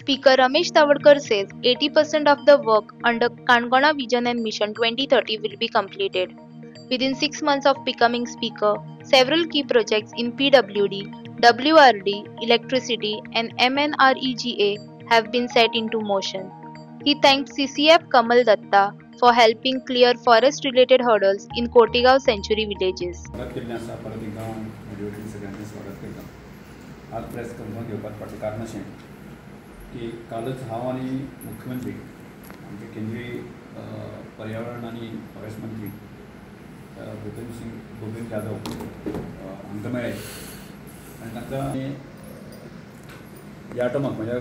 Speaker Ramesh Tawadkar says 80% of the work under Canacona Vision and Mission 2030 will be completed. Within 6 months of becoming Speaker, several key projects in PWD, WRD, electricity and MNREGA have been set into motion. He thanked CCF Kamal Datta for helping clear forest-related hurdles in Cotigao Sanctuary villages. आज press conference घेवपाक फाटलें कारण अशें की कालच हांव आनी मुख्यमंत्री आमचे केंद्रीय पर्यावरण आनी फॉरेस्ट मंत्री भूपेंद्र यादव हांकां मेळ्ळे आनी तांकां ह्या टर्माक म्हणजे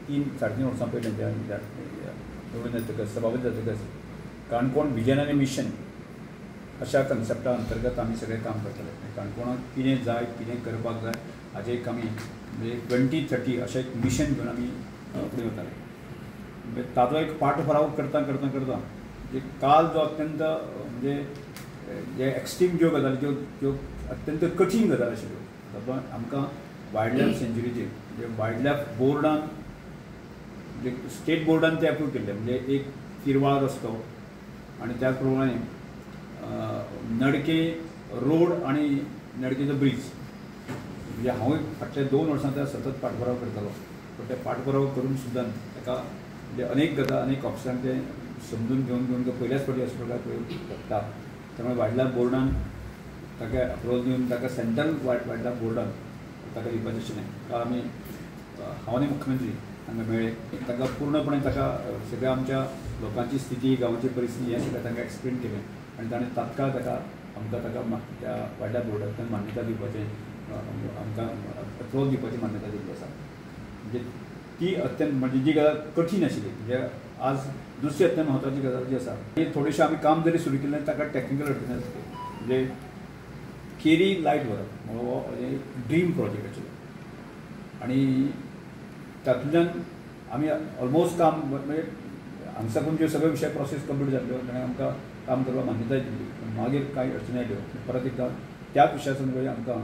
3-3.5 वर्सां पयलीं निवडून जातकच सभापती जातकच काणकोण विजन आनी मिशन अशा कन्सेप्टा अंतर्गत आमी सगळें काम करतले. काणकोणाक कितें जाय, कितें करपाक जाय हाजें एक आमी म्हणजे 2030 अशें एक मिशन घेवन आमी फुडें वताले. म्हणजे ताजो एक पाठपुरावो करता करता करता म्हणजे काल जो अत्यंत म्हणजे जे एक्स्ट्रीम ज्यो गजाली ज्यो ज्यो अत्यंत कठीण गजाली आशिल्ल्यो तातूंत आमकां वायल्ड लायफ सेंच्युरीचेर म्हणजे वायल्ड लायफ बोर्डान म्हणजे स्टेट बोर्डान ते एप्रूव केल्ले, म्हणजे एक किरवाळ रस्तो आनी त्याच प्रमाणे नडके रोड आनी नडकेचो ब्रीज. म्हणजे हांव फाटल्या 2 वर्सां त्या सतत पाठपुरावो करतालो, पूण ते पाठपुरावो करून सुद्दां ताका म्हणजे अनेक गजाल अनेक ऑफिसरांक ते समजून घेवन घेवन पयल्याच फावटी अशें प्रकार घडटा. त्यामुळे वायल्ड लायफ बोर्डान ताका अप्रुवल दिवन ताका सेंट्रल वायल्ड लायफ बोर्डान ताका दिवपाचें आशिल्लें. काल आमी हांव आनी मुख्यमंत्री हांगा मेळ्ळे, तांकां पूर्णपणे ताका सगळ्या आमच्या लोकांची स्थिती, गांवची परिस्थिती हें सगळें तांकां एक्सप्लेन केलें आनी ताणें तात्काळ ताका आमकां ताका त्या वायल्ड लायफ बोर्डांतल्यान मान्यता दिवपाचें आमकां अप्रुवल दिवपाची मान्यता दिल्ली आसा. म्हणजे ती अत्यंत म्हणजे जी गजाल कठीण आशिल्ली, म्हणजे आज दुसरी अत्यंत म्हत्वाची गजाल जी आसा ती थोडेशें आमी काम जरी सुरू केलें ताका टॅक्निकल अडचणी आसली. म्हणजे केरी लायट व्हरप हो एक ड्रीम प्रोजेक्ट आशिल्लो आनी तातूंतल्यान आमी ऑलमोस्ट काम म्हणजे हांगसाकून ज्यो सगळे विशय प्रोसेस कंप्लीट जाल्ल्यो ताणें आमकां काम करपाक मान्यताय दिल्ली, पूण मागीर कांय अडचणी आयल्यो. परत एकदां त्याच विशया संदर्भात आमकां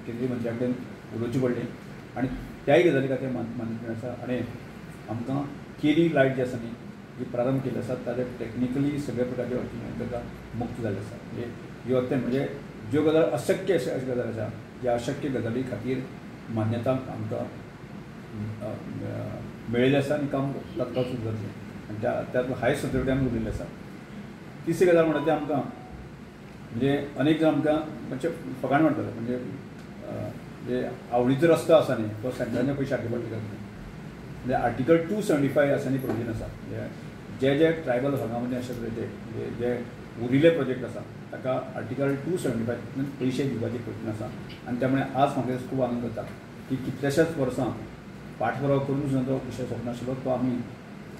केंद्रीय मंत्र्या कडेन उलोवचें पडलें आनी त्याय गजाली खातीर मान्यताय आसा आनी आमकां केरी लायट जी आसा न्ही जी प्रारंभ केल्ली आसा ताजे टॅक्निकली सगळे प्रकारचे अडचणी ताका मुक्त जाल्ले आसा. म्हणजे ह्यो अत्यंत म्हणजे ज्यो गजाल अशक्य अश्यो गजाल आसा ज्या अशक्य गजाली खातीर मान्यता आमकां मेळिल्ली आसा आनी काम तात्काळ सुरू जातलें आनी त्या हायस्ट ऑथॉरिटी आमी उरलेली आसा. तिसरी गजाल म्हणटा ती आमकां म्हणजे अनेक जाण आमकां मातशें फकाण म्हणटाले, म्हणजे जे आवडीचो रस्तो आसा न्ही तो सेंट्राचे पयशे हाडचे पडले म्हणजे आर्टिकल 275 आसा न्ही प्रोविजन आसा, म्हणजे जे जे ट्रायबल भागां मदीं अशे तरेचे म्हणजे जे उरिल्ले प्रोजेक्ट आसा ताका आर्टिकल 275 पयशे दिवपाची प्रोविजन आसा. आनी त्यामुळे आज म्हाका खूब आनंद जाता की कितल्याशाच वर्सां पाठपुरावो करून सुद्दां तो विशय सोंपनाशिल्लो तो आमी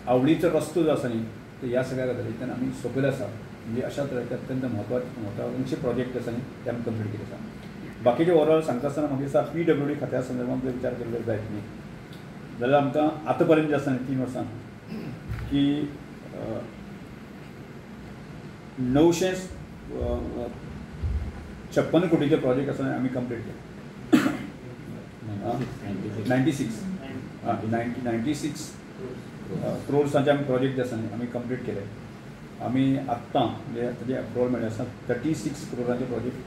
आवडीचो रस्तो जो आसा न्ही तो ह्या सगळ्या गजालींतल्यान आमी सोंपयलो आसा. म्हणजे अशा तरेचे अत्यंत म्हत्वाकांक्षी प्रोजेक्ट आसा न्ही ते आमी कंप्लीट केले आसा. बाकीचे ओवरऑल सांगता आसतना म्हाका दिसता PWD खात्या संदर्भात जर विचार केल्लो जायत न्ही जाल्यार आमकां आतां पर्यंत जे आसा न्ही 3 वर्सां की 956 कोटीचे प्रोजेक्ट आसा आमी कंप्लीट केले. 96 क्रोर्सांचे आमी प्रोजेक्ट जे आसा न्ही आमी कंप्लीट केले. आमी आत्तां म्हणजे ताजें अप्रुवल मेळ्ळें आसा 36 क्रोरांचे प्रोजेक्ट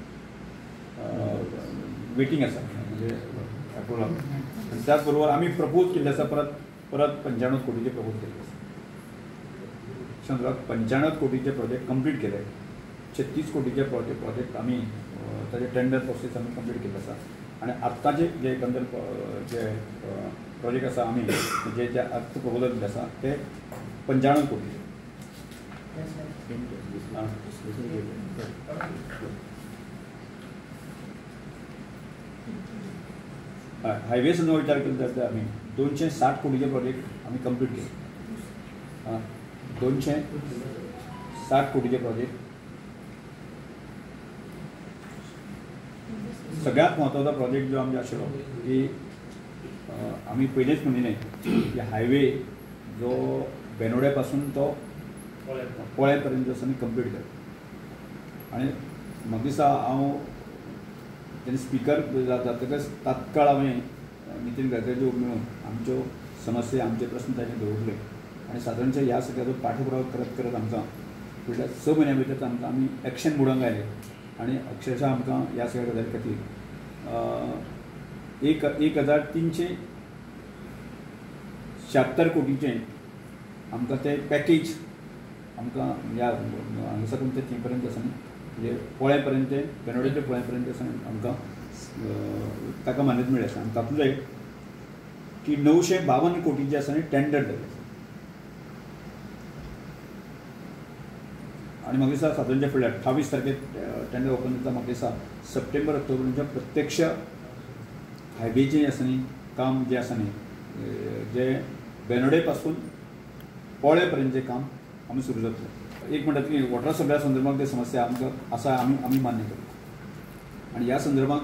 वेटींग आसा म्हणजे अप्रुवल. आनी त्याच बरोबर आमी प्रपोज केल्ले आसा परत परत 95 कोटीचे प्रपोज केल्ले आसा. 95 कोटीचे प्रोजेक्ट कंप्लीट केले, 36 कोटीचे प्रोजेक्ट आमी ताजे टेंडर प्रोसेस आमी कंप्लीट केल्ले आसा. आनी आत्ताचे जे एकंदर जे प्रोजेक्ट आसा आमी जे जे आत्तां प्रपोजल दिल्ले आसा ते 95 कोटीचे. हायवे संदर्भात विचार केलो जाल्यार आमी 260 कोटीचे प्रोजेक्ट आमी कंप्लीट केले. 260 कोटीचे प्रोजेक्ट. सगळ्यात म्हत्वाचो प्रोजेक्ट जो आमचे आशिल्लो की आमी पयलींच म्हणिल्लें की हायवे जो बेनोड्या पासून तो पोळ्या पर्यंत जो आसा आमी कंप्लीट केलो. आनी म्हाका दिसता हांव तेन्ना स्पिकर जातकच तात्काळ हांवें नितीन गडकरी मेळून आमच्यो समस्या आमचे प्रस्न ताजे दवरले आनी सादारणशे ह्या सगळ्याचो पाठपुरावा करत करत आमकां फुडल्या 6 म्हयन्या भितर आमकां आमी एक्शन मोडांक आयले आनी अक्षरशः आमकां ह्या सगळ्या गजाली खातीर 1376 कोटीचें आमकां तें पॅकेज आमकां ह्या हांगा साकून ते थंय पर्यंत आसा न्ही म्हणजे पोळ्या पर्यंत बेनोडेचे पोळ्या पर्यंत आसा आमकां ताका मान्यता मेळ्ळी आसा. आनी तातूंतले की 952 कोटीचें आसा न्ही टेंडर जालें आसा. आनी म्हाका दिसता सादारणच्या फुडल्या 28 तारखेक टेंडर ओपन जाता. म्हाका दिसता सप्टेंबर ऑक्टोबर प्रत्यक्ष हायवेचें आसा न्ही काम जें आसा न्ही जें बेनोडे पासून पोळे पर्यंतचें काम आमी सुरू जातलें. एक म्हणटात की वॉटर सप्लाय संदर्भात ते समस्या आमकां आसा आमी आमी मान्य करता आनी ह्या संदर्भात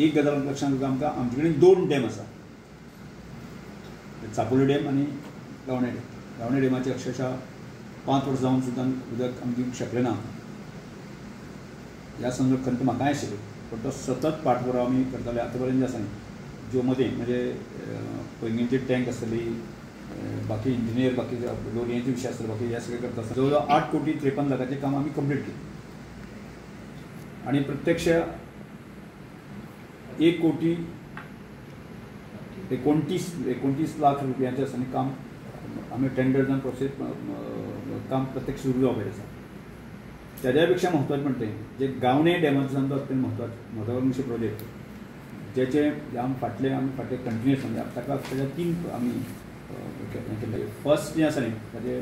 एक गजाल लक्षांत घेवपाक आमकां आमचे कडेन 2 डॅम आसा, चापोली डॅम आनी गावणे डॅम. गावणे डॅमाचे अक्षरशः 5 वर्सां जावन सुद्दां उदक आमी दिवंक शकले ना. ह्या संदर्भात खंत म्हाकाय आशिल्ली पूण तो सतत पाठपुरावा आमी करताले. आतां पर्यंत आसा न्ही ज्यो मदीं म्हणजे पैंगीणची टँक आसतली, बाकी इंजिनियर, बाकी लोलयेंचे विशय आसतले, बाकी हे सगळें करता आसतना जवळ जवळ 8 कोटी 53 लाखाचें काम आमी कंप्लीट केलें आनी प्रत्यक्ष 1 कोटी 29 लाख रुपयांचें आसा न्ही काम आमी टेंडर जावन प्रोसेस काम प्रत्यक्ष सुरू जावपाचें आसा. ताज्या पेक्षा म्हत्वाचें म्हणटा तें जे गावणे डॅमाचो समजा अत्यंत म्हत्वाकांक्षी प्रोजेक्ट ज्याचे आमी फाटले कंटिन्युअस म्हणजे ताका ताच्या 3 आमी हें केल्लें. फर्स्ट जें आसा न्ही ताजें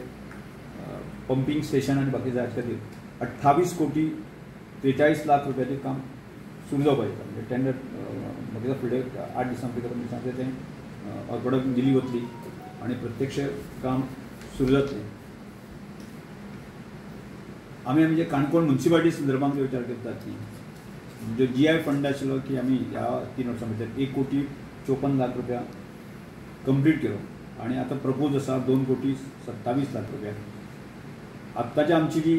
पंपींग स्टेशन आनी बाकी जाय खातीर 28 कोटी 43 लाख रुपयाचें काम सुरू जावपाचें आसा. म्हणजे टेंडर म्हाका फुडले 8 दिसां भितर दिसांचें तें ऑर्डर दिली वतली आनी प्रत्यक्ष काम सुरू जातलें. आमी आमचे काणकोण म्युनिसिपालिटी संदर्भात विचार करतात न्ही म्हणजे जी I fund आशिल्लो की आमी ह्या 3 वर्सां भितर 1 कोटी 54 लाख रुपया कंप्लीट केलो आनी आतां प्रपोज आसा 2 कोटी 27 लाख रुपया. आत्ताची आमची जी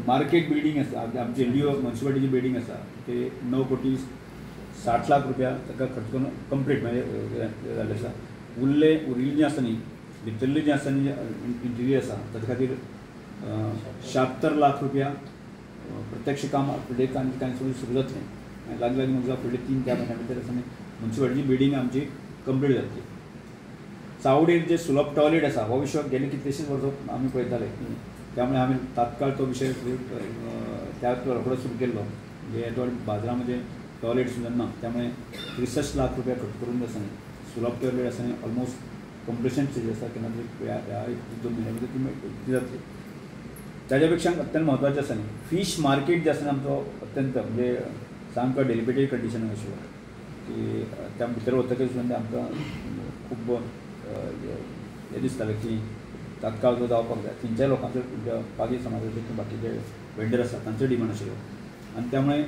मार्केट बिल्डींग आसा, आमची एल डी ओ म्युनिसिपालिटीची बिल्डींग आसा ते 9 कोटी 60 लाख रुपया ताका खर्च करून कंप्लीट म्हणजे जाल्लें आसा. उरिल्लें जें आसा न्ही भितरलें जें आसा न्ही इंटिरियर आसा ताचे खातीर 76 लाख रुपया प्रत्यक्ष काम फुडले कांय सुरू जातलें आनी लागीं लागीं म्हाका फुडले 3-4 म्हयन्या भितर आसा न्ही म्युनिसिपालिटीची बिल्डींग आमची कंप्लीट जातली. चावडेर जे सुलभ टॉयलेट आसा हो विशय गेले कितलेशेच वर्सां आमी पळयताले, त्यामुळे आमी तात्काळ तो विशय त्या रोखडो सुरू केल्लो. म्हणजे बाजारामध्ये टॉयलेट सुद्दां ना, त्यामुळे 63 लाख रुपया खर्च करून आसा न्ही सुलभ टॉयलेट आसा न्ही ऑलमोस्ट कंप्लिशन स्टेज आसा, केन्ना तरी ह्या 1-2 म्हयन्या भितर ती जातली. ताज्या पेक्षा अत्यंत म्हत्वाचें आसा न्ही फीश मार्केट जें आसा न्ही आमचो अत्यंत म्हणजे सामको डेलिबरेटेड कंडिशन आशिल्लो की त्या भितर वतकच सुद्दां आमकां खूब हें दिसतालें की तात्काळ तो जावपाक जाय. थंयच्या लोकांचो पागी समाजाचे किंवा बाकीचे वेंडर आसा तांचो डिमांड आशिल्लो आनी त्यामुळे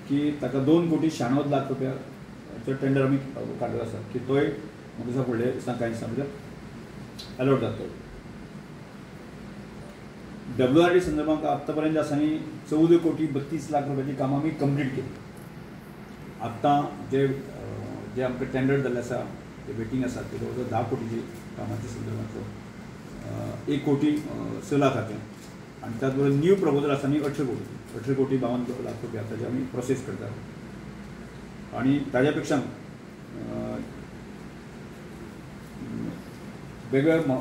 की ताका 2 कोटी 96 लाख रुपयाचो टेंडर आमी काडलेलो आसा की तोय म्हाका दिसता फुडले दिसा कांय दिसां भितर एलॉट जातलो. डब्ल्यू आर डी संदर्भात आत्तापर्यंत आसा न्ही 14 कोटी 32 लाख रुपयाची कामां आमी कंप्लीट केली. आत्तां जे जे आमकां टेंडर जाल्ले आसा ते वेटींग आसा ते जवळ जवळ 10 कोटीची कामाच्या संदर्भातलो 1 कोटी 6 लाखाचें आनी त्याच बरोबर न्यू प्रपोजल आसा न्ही 18 कोटी 18 कोटी 52 लाख रुपया ताजे आमी प्रोसेस करतात. आनी ताज्या पेक्षा वेगवेगळे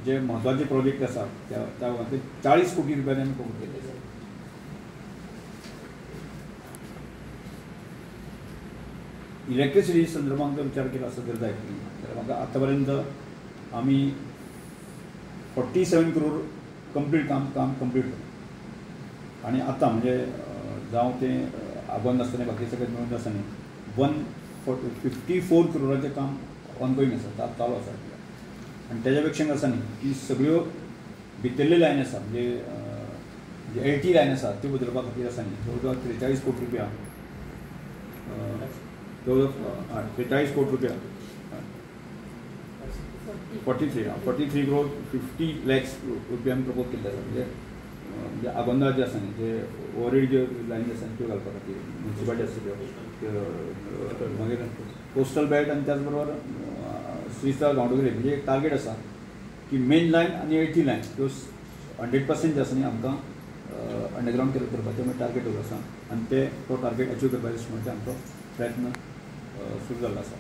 जे म्हत्वाचे प्रोजेक्ट आसा त्या खातीर 40 कोटी रुपयांनी आमी कबूल केल्ले आसा. इलेक्ट्रिसिटी संदर्भात जर विचार केला आसत जर जायत न्ही जाल्यार म्हाका आतां पर्यंत आमी 47 करोड कंप्लीट काम कंप्लीट केलें. आनी आतां म्हणजे जावं तें आगोंद आसतलें बाकी सगळें मेळून आसा न्ही 154 करोडाचें काम ऑनगोईंग आसा, चालू आसा. आनी तेज्या पेक्षा आसा न्ही की सगळ्यो भितरल्यो लायन आसा म्हणजे एल टी लायन आसा त्यो बदलपा खातीर आसा न्ही जवळ जवळ 43 कोटी रुपया जवळ जवळ 43 कोटी रुपया 43 करोड 50 लॅक्स रुपया आमी प्रपोज केल्ले आसा. म्हणजे म्हणजे आगोंदा जे आसा न्ही जे ओवरहेड ज्यो लायनी आसा त्यो घालपा खातीर म्युन्सिपालिटी आसा त्यो, मागीर कोस्टल बेल्ट आनी त्याच बरोबर श्रीस्थळ गांवडोंगरी म्हणजे एक टार्गेट आसा की मेन लायन आनी एटी लायन त्यो 100% जे आसा न्ही आमकां अंडरग्रावंड केलं करपाचें आमी टार्गेट दवरलो आसा आनी ते तो टार्गेट अचीव करपाचें म्हणचे आमचो प्रयत्न सुरू जाल्लो आसा.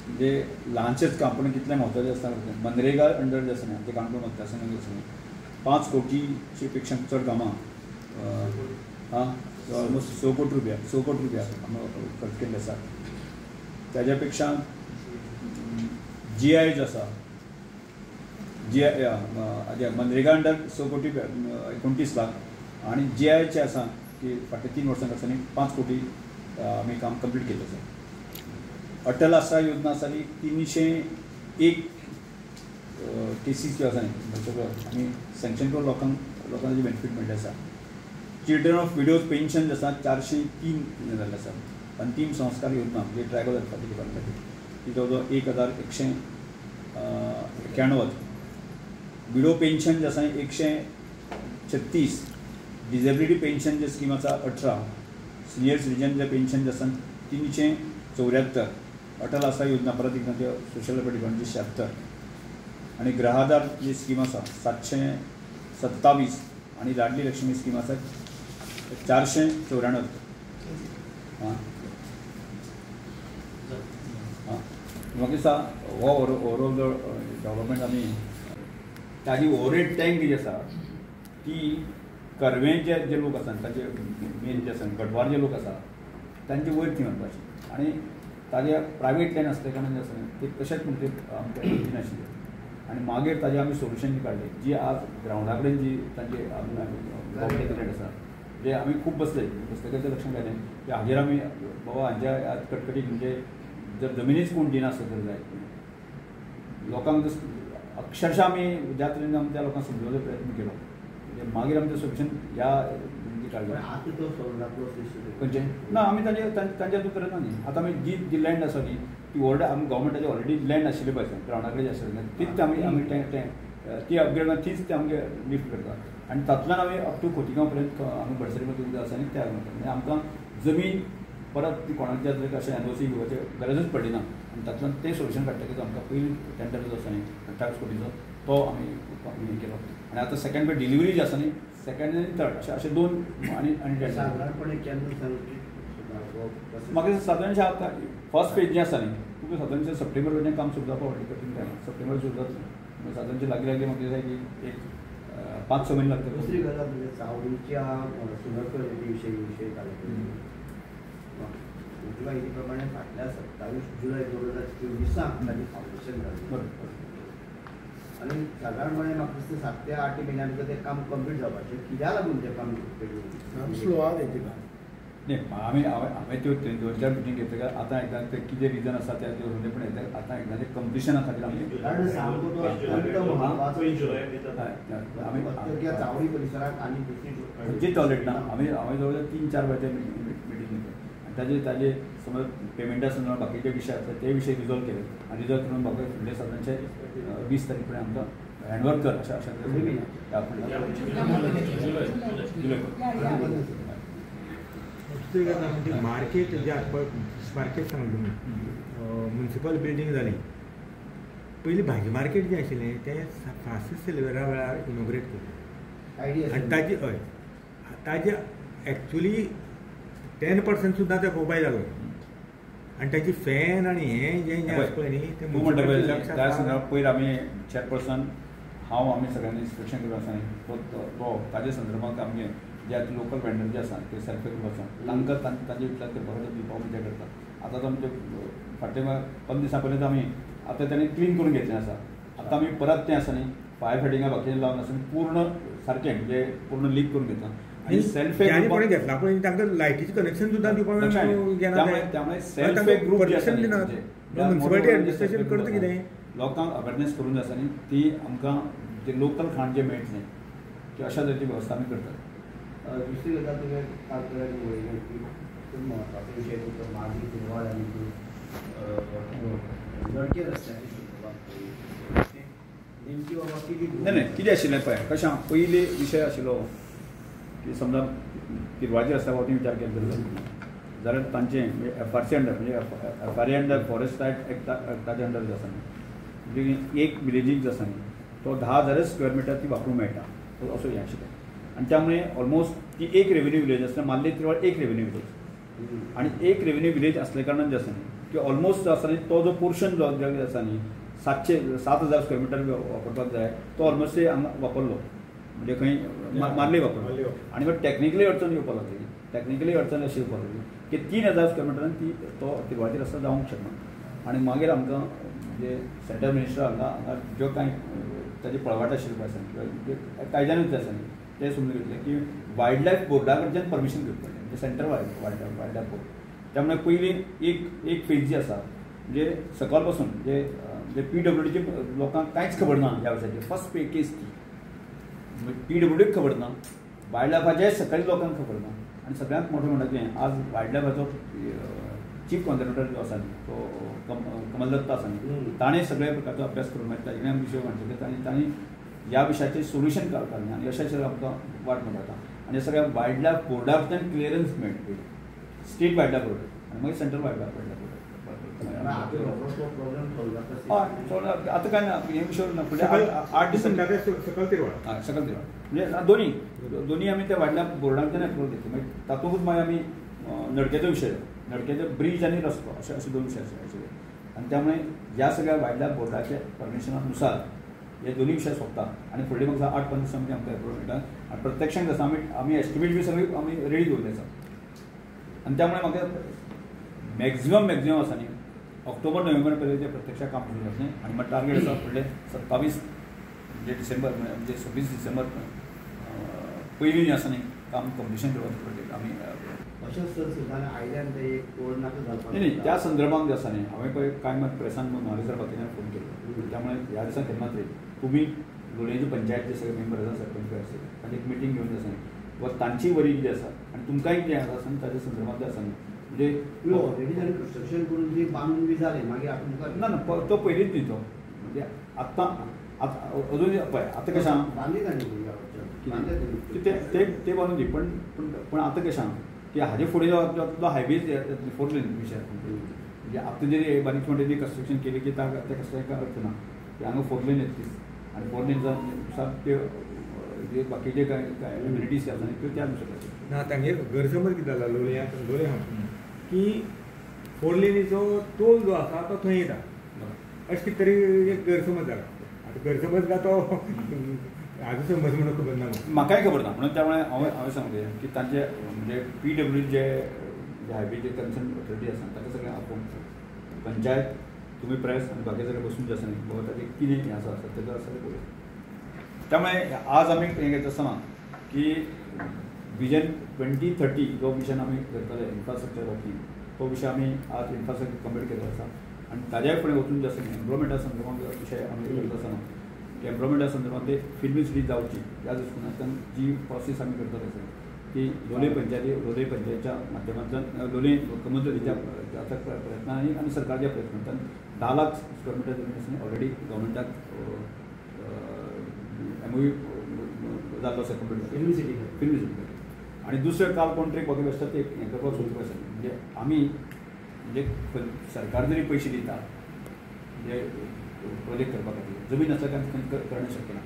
म्हणजे ल्हानशेंच काम पूण कितलें म्हत्वाचें आसता. मनरेगा अंडर जे आसा न्ही आमच्या काणकोण मतदारसंघात आसा न्ही 5 कोटीचे पेक्षा चड कामां ऑलमोस्ट 6 कोटी रुपया 6 कोटी रुपया आमी खर्च केल्ले आसा. ताज्या पेक्षा जी आय जो आसा जी आय मनरेगा अंडर 6 कोटी 29 लाख आनी जी आयचे आसा की फाटल्या 3 वर्सां आसा न्ही 5 कोटी आमी काम कंप्लीट केल्लें आसा. अटल आसरा योजना आसा ती 301 केसीस ज्यो आसा न्ही सगळ्यो आमी सँक्शन करून लोकांक लोकांचे बेनिफीट मेळ्ळें आसा. चिल्ड्रन ऑफ विडोज पेन्शन जे आसा 403 जाल्लें आसा. अंतीम संस्कार योजना म्हणजे ट्रायबल वेलफेअर डिपार्टमेंटाची ती जवळ जवळ 1191, विडो पेन्शन जे आसा 136, डिजेबिलिटी पेन्शन जे स्कीम आसा 18, सिनियर सिटीजन जे पेन्शन जे आसा 374, अटल आसरा योजना परत एकदां त्यो सोशल वेलफेअर डिपार्टमेंटची 76 आनी गृहाधार जी स्कीम आसा 727 आनी लाडली लक्ष्मी स्कीम आसा 494. आं आं म्हाका दिसता हो ओवरऑल जो डेवलपमेंट आमी ताजी ओवरहेड टँक जी आसा ती कर्वेचे जे लोक आसा ताजे मेन जे आसा गटवार जे लोक आसा तांचे वयर ती वचपाची आनी ताजे प्रायवेट लँड आसले कारणान जे आसा ते तशेंच म्हणचे आमकां दिनाशिल्ले आनी मागीर ताजें आमी सोल्युशन काडलें जी आज ग्रावंडा कडेन जी तांची गव्हर्मेंट लँड आसा जे आमी खूब बसले बसतकच लक्षात आयलें की हाजेर आमी बाबा हांच्या आज कटकटीक म्हणजे जर जमिनीच कोण दिनासत तर जाय लोकांक अक्षरशः आमी ज्या तरेन आमी त्या लोकांक समजोवपाचो प्रयत्न केलो म्हणजे मागीर आमचें सोल्युशन ह्या काडलें. खंयचें ना आमी तांचे तांच्या हातूंत करना न्ही. आतां आमी जी जी लँड आसा न्ही ती ऑलरेडी आमी गव्हर्मेंटाची ऑलरेडी लँड आशिल्ली पळय ग्रावंडा कडेन आशिल्ली तीच आमी आमी ती अपग्रेड तीच ते आमगे लिफ्ट करता आनी तातूंतल्यान आमी अप टू खोतिगांव पर्यंत आमी भडसरी पर्यंत उदक आसा न्ही त्या म्हणजे आमकां जमीन परत ती कोणाच्या अशें एनओसी घेवपाची गरजूच पडली ना आनी तातूंतल्यान तें सोल्युशन काडटकीच आमकां पयलीं टेंडर जो आसा न्ही 28 कोटीचो तो आमी हें केलो आनी आतां सेकंड पे डिलिव्हरी जी आसा न्ही सेकंड आनी थर्ड अशें अशें दोन आनी आनी टेंडर सादारणपणे केन्ना म्हाका सादारणशें आतां फर्स्ट फेज जें आसा न्ही तुका सादारणशें सप्टेंबर पर्यंत काम सुरू जावपा व्हडलें कठीण काय ना सप्टेंबर सुरू जातलें सादारणशें लागीं लागीं म्हाका दिसता की एक 5-6 म्हयने लागतले. दुसरी गजाल म्हणजे चावडीच्या सुंदर विशयी विशय काडले म्हजी म्हायती प्रमाणे फाटल्या 27 जुलय 2024 ताजी फावंडेशन जालें बरोबर आनी सादारणपणे म्हाका दिसता 7 ते 8 म्हयन्या भितर तें काम कंप्लीट जावपाचें. कित्याक लागून तें काम स्लो आहा तेंचें काम? न्ही आमी हांवें त्यो 2-4 मिटींग घेतकच आतां एकदां तें कितें रिजन आसा तें पण आतां एकदां तें कंप्लिशना खातीर आमी कारण सामको तो अत्यंत म्हत्वाचो आमी चावडी परिसराक आनी दुसरी खंयची टॉयलेट ना आमी हांवें जवळ जवळ 3-4 वेळार मिटींग घेतली आनी ताजे ताजे समज पेमेंटा संदर्भात बाकीचे विशय आसा ते विशय रिजॉल्व केले आनी रिजॉल्व करून म्हाका फुडले सादारणशे 20 तारीख पर्यंत आमकां हँडवर्क कर अशें अशें जुलय. दुसरी गजाल म्हणजे मार्केट जे आसा पळय मार्केट सांगलें तुमी म्युनिसिपल बिल्डींग जाली पयलीं भाजी मार्केट जें आशिल्लें तें फ्रांसीस सिल्वेरा वेळार इनोग्रेट केलें आनी ताजी हय ताजे एक्चुली 10% सुद्दां ते मोबायल जालो आनी ताची फॅन आनी हें जें जें आसा पळय न्ही तें म्हणटा त्या संदर्भात पयर आमी चेअरपर्सन हांव आमी सगळ्यांनी इन्स्पेक्शन करून आसा न्ही तो ताजे संदर्भात आमगे जे आतां लोकल वेंडर जे आसा ते सेल्फ ग्रुप आसा तांकां तांचे विचार करपा खातीर दिवपा विचार करता. आतां तो आमचे फाटले 15 दिसां पयलीं आमी आतां ताणें क्लीन करून घेतलें आसा. आतां आमी परत तें आसा न्ही फायर फायटिंगा बाकीचें लावन आसा पूर्ण सारकें म्हणजे पूर्ण लीक करून घेतला आनी सेल्फ कोणें घेतला पळय तांकां लायटीचें कनेक्शन सुद्दां दिवपाक घेना. त्यामुळे सेल्फ ग्रुप जे आसा म्युनिसिपालिटी एडमिनिस्ट्रेशन करता कितें लोकांक अवेरनेस करून आसा न्ही ती आमकां जे लोकल खाण जें मेळटलें ती अशा तरेची वेवस्था आमी करतात. दुसरी गजाल तुवें काल उलयलें की खूब म्हत्वाचो विशय तुमचो माजी कुरवाड आनी लडके रस्त्याचे संदर्भात नेमकी बाबा कितें नाही नाही कितें आशिल्लें पळय कशें पयलीं विशय आशिल्लो की समजा तिरवाळचे रस्त्या बाबतींत विचार केलो जाल्यार तांचें म्हणजे एफ आर सी अंडर म्हणजे F R A under forest right एक्टाच्या under जे आसा न्ही म्हणजे एक विलेजीक जे आसा न्ही तो 10,000 स्क्वेअर मिटर ती वापरूंक मेळटा असो हें आशिल्लें आनी त्यामुळे ऑलमोस्ट ती एक रेवेन्यू विलेज आसता माल्ले तिरवाळ एक रेवेन्यू विलेज आनी एक रेवेन्यू विलेज असल्या कारणान जे आसा न्ही की ऑलमोस्ट जो आसा न्ही तो जो पोर्शन जो आसा न्ही 7,000 स्क्वेअर मिटर वापरपाक जाय तो ऑलमोस्ट हांगा वापरलो म्हणजे खंय मार्ले वापरलो आनी मागीर टॅक्निकली अडचण येवपाक लागली टॅक्निकली अडचण अशी येवपाक लागली की 3,000 स्क्वेअर मिटरान ती तो तिरवाळचे रस्तो जावंक शकना आनी मागीर आमकां म्हणजे सेंट्रल मिनिस्टर हांगा हांगा ज्यो कांय ताजी पळवाट आशिल्ली पळय आसा किंवा कायद्यानूच जे आसा न्ही तें समजून घेतलें की वायल्ड लायफ बोर्डा कडच्यान परमिशन घेवचें पडलें म्हणजे सेंट्रल वायल्ड लायफ बोर्ड त्यामुळे पयलीं एक एक फेज जी आसा म्हणजे सकयल पासून म्हणजे म्हणजे पी डब्ल्यू डीचे लोकांक कांयच खबर ना ह्या विशयाची फर्स्ट पे केस ती पी डब्ल्यू डीक खबर ना वायल्ड लायफाचे सकाळी लोकांक खबर ना आनी सगळ्यांत मोठें म्हणटा तें आज वायल्ड लायफाचो चीफ कॉन्जर्वेटर जो आसा न्ही तो कमल दत्त आसा न्ही ताणें सगळ्या प्रकारचो अभ्यास करून मागीर ताजे विशय मांडले आनी तांणी ह्या विशयाचें सोल्युशन काडलें आनी अशें आमकां वाट मेळटा आनी सगळ्या वायल्ड लायफ बोर्डांतल्यान क्लियरन्स मेळटा स्टेट वायल्ड लायफ बोर्ड आनी मागीर सेंट्रल वायल्ड लायफ बोर्ड. हय आतां कांय ना हे विशय ना फुडल्या 8 दिसांनी सकल तिरवाळ हय सकल तिरवाळ म्हणजे दोन्ही दोन्ही आमी त्या वायल्ड लायफ बोर्डांतल्यान एप्रुवल घेतली मागीर तातूंतच मागीर आमी नडकेचो विशय नडकेचो ब्रीज आनी रस्तो अशे अशे दोन विशय आशिल्ले आनी त्यामुळे ह्या सगळ्या वायल्ड लायफ बोर्डाच्या परमिशनानुसार हे दोन्ही विशय सोंपता आनी फुडले म्हाका 8-5 दिसां मदीं आमकां एप्रुवल मेळटा आनी प्रत्यक्षांत आसा आमी आमी एस्टिमेट बी सगळी आमी रेडी दवरले आसा आनी त्यामुळे म्हाका मॅक्झिमम मॅक्झिमम आसा न्ही ऑक्टोबर नोव्हेंबर पर्यंत ते प्रत्यक्षात काम सुरू जातलें आनी मागीर टार्गेट आसा फुडले 27 म्हणजे डिसेंबर म्हणजे 26 डिसेंबर पयलीं जें आसा न्ही काम कंप्लिशन करपाचें प्रोजेक्ट आमी अशेंच सर सुद्दां आयल्यान ते एक कोड नाका घालपाक न्ही त्या संदर्भात जे आसा न्ही हांवें पळय कांय मात प्रेसान म्हारे सर बाकीच्यान फोन केलो त्यामुळे ह्या दिसान केन्नाच तरी तुमी लोलयेंची पंचायत जे सगळे मेंबर आसा सरपंच आसा तांची एक मिटींग घेवन जे आसा न्ही वा तांची वरी जी आसा आनी तुमकांय जें आसा न्ही ताच्या संदर्भात जे आसा न्ही म्हणजे ऑलरेडी ताणें कन्स्ट्रक्शन करून जी बांदून बी जालें मागीर आतां मुखार ना ना तो पयलींच न्ही तो म्हणजे आत्तां आतां अजून पळय आतां कशें आहा बांदली ताणें ते ते बांदून दी पण पण आतां कशें आहा की हाजे फुडें जो हायवे 4 लेन विशय म्हणजे आतां जे बारीक म्हणटा ती कन्स्ट्रक्शन केली की त्या कन्स्ट्रक्शनाक अर्थ ना की हांगा 4 लेन येतलीच आनी 4 लेन नुसार त्यो जे बाकीचे कांय कांय एम्युनिटीज आसा न्ही त्यो त्या नुसार ना तांगेर गैरसमज कितें जाला लोलयां लोलयां की 4 लेनीचो टोल जो आसा तो थंय येता अशें कितें तरी एक गैरसमज जाला आतां गैरसमज काय तो हाजो समज म्हणून खबर ना म्हाकाय खबर ना म्हणून त्यामुळे हांवें हांवें सांगलें की तांचे म्हणजे पी डब्ल्यू जे हायवे जे कन्सर्न ऑथॉरिटी आसा ताका सगळें आपोवन पंचायत तुमी प्रेस आनी बाकी सगळें बसून जे आसा न्ही बाबा ताजें कितें हें आसा तेजो आसा तें पळोवया. त्यामुळे आज आमी हें घेता आसतना की विजन 2030 जो मिशन आमी करताले इन्फ्रास्ट्रक्चर बाबतींत तो विशय आमी आज इन्फ्रास्ट्रक्चर कंप्लीट केल्लो आसा आनी ताज्याय फुडें वचून जे आसा एम्प्लॉयमेंटा संदर्भात विशय आमी करता आसतना एम्प्लॉयमेंटा संदर्भात ते फिल्मी सिटी जावची ह्या दृश्टिकोनांतल्यान जी प्रोसेस आमी करतले आसा ती लोलये पंचायती लोलये पंचायतीच्या माध्यमांतल्यान लोलये कमलच्या प्रयत्नांनी आनी सरकारच्या प्रयत्नांतल्यान 10 लाख स्क्वेअर मिटर जमीन आसा ऑलरेडी गव्हर्मेंटाक एमओयू जाल्लो आसा complete filmy city filmy city. आनी दुसरें काल कोण तरी म्हाका दिसता ते हें करपाक सोदता आसा म्हणजे आमी म्हणजे सरकार जरी पयशे दिता म्हणजे प्रोजेक्ट करपा खातीर जमीन आसल्या कारणान खंय करणें शक्य ना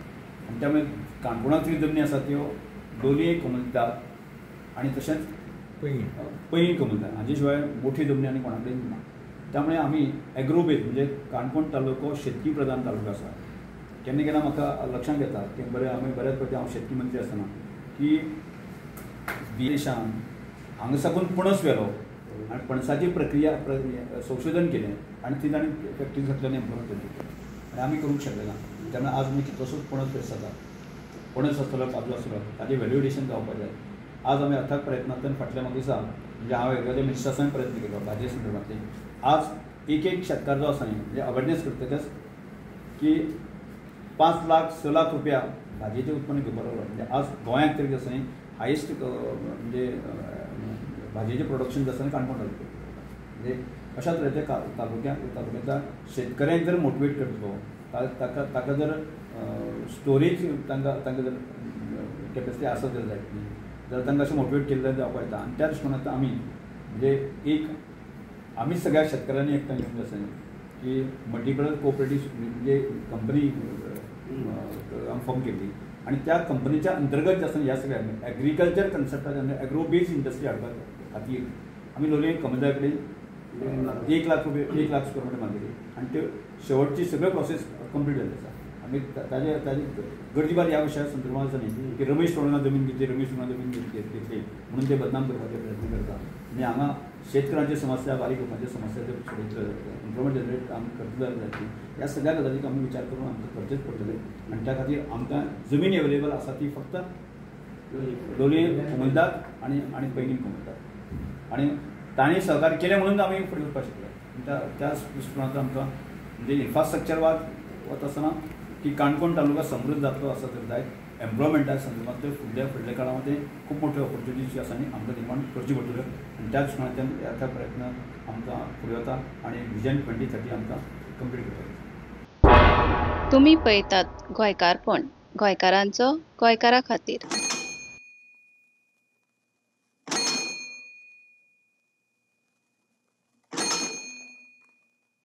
आनी त्यामुळे काणकोणांत जी जमनी आसा त्यो लोलये कमलदार आनी तशेंच पैंगीण कमलदार हाजे शिवाय मोठी जमनी आनी कोणा कडेन ना. त्यामुळे आमी एग्रो बेज म्हणजे काणकोण तालुको शेतकी प्रधान तालुको आसा. केन्ना केन्ना म्हाका लक्षांत येता की बरें आमी बऱ्याच फावटी हांव शेतकी मंत्री आसतना की देशान हांगा साकून पणस व्हेलो आनी पणसाची प्रक्रिया संशोधन केलें आनी ती ताणें फॅक्टरी घातल्यान एम्प्लॉयमेंट केली आनी आमी करूंक शकले ना. त्यामुळे आज आमी कितलोसोच पणस फ्रेश जाता पणस आसतलो काजू आसतलो ताजें व्हॅल्युएडिशन जावपाक जाय. आज आमी अथक प्रयत्नांतल्यान फाटल्या म्हाका दिसा म्हणजे हांव एग्रीकल्चर मिनिस्टर्सान प्रयत्न केलो भाजये संदर्भांतले आज एक एक शेतकार जो आसा न्ही म्हणजे अवेरनेस करतकच की 5 लाख 6 लाख रुपया भाजयेचें उत्पन्न घेवपाक लागलो. म्हणजे आज गोंयांत तरी आसा न्ही हायेस्ट म्हणजे भाजयेचें प्रोडक्शन जे आसा न्ही काणकोण तालुक्यात म्हणजे अशा तरेच्या तालुक्यांतल्या शेतकऱ्यांक जर मोटिवेट करतलो ताका ताका जर स्टोरेज तांकां तांकां जर कॅपेसिटी आसत जर जायत न्ही जाल्यार तांकां अशें मोटिवेट केल्लें जावपाक येता. आनी त्या दृश्टीकोनांतल्यान आमी म्हणजे एक आमी सगळ्या शेतकऱ्यांनी एकठांय येवन आसा की मल्टीकलर कोऑपरेटीव म्हणजे कंपनी आमी फॉर्म केल्ली आनी त्या कंपनीच्या अंतर्गत जे आसा ह्या सगळ्या एग्रीकल्चर कन्सेप्टाच्या एग्रो बेज इंडस्ट्री हाडपा खातीर आमी लोलयें कमलदा कडेन 1 लाख रुपये 1 लाख स्क्वेअर मिटर मागयली आनी त्यो शेवटची सगळ्यो प्रोसेस कंप्लीट जाल्ली आसा. आमी ताजे ताजे गरजेबार ह्या विशया संदर्भात आसा न्ही की रमेश तोंडा जमीन घेतली, रमेश तोंडा जमीन घेतली म्हणून ते बदनाम करपाचे प्रयत्न करता. आनी हांगा शेतकऱ्यांची समस्या, बारीक लोकांची समस्या जर सोडयतले एम्प्लॉयमेंट जनरेट आमी करतले जाल्यार ह्या सगळ्या गजालींक आमी विचार करून आमकां करचेच पडटले. आनी त्या खातीर आमकां जमीन एवेलेबल आसा ती फक्त लोलयें कोमुनिदाद आनी आनी पैंगीण कोमुनिदाद आनी तांणी सहकार्य केलें म्हणून आमी फुडें वचपाक शकले. त्या त्या दृश्टीकोनांतल्यान आमकां म्हणजे इन्फ्रास्ट्रक्चर वाद वता आसतना की काणकोण तालुका समृद्ध जातलो आसा तर जायत एम्प्लॉयमेंटा संदर्भात फुडल्या फुडल्या काळामध्ये खूब मोठ्यो ऑपॉर्च्युनिटीज ज्यो आसा न्ही आमकां निर्माण करच्यो पडटल्यो आनी त्या दृश्टीकोनांतल्यान ह्या प्रयत्न आमकां फुडें वता आनी विजन 2030 आमकां कंप्लीट करपाक. तुमी पळयतात गोंयकारपण, गोंयकारांचो गोंयकारा खातीर.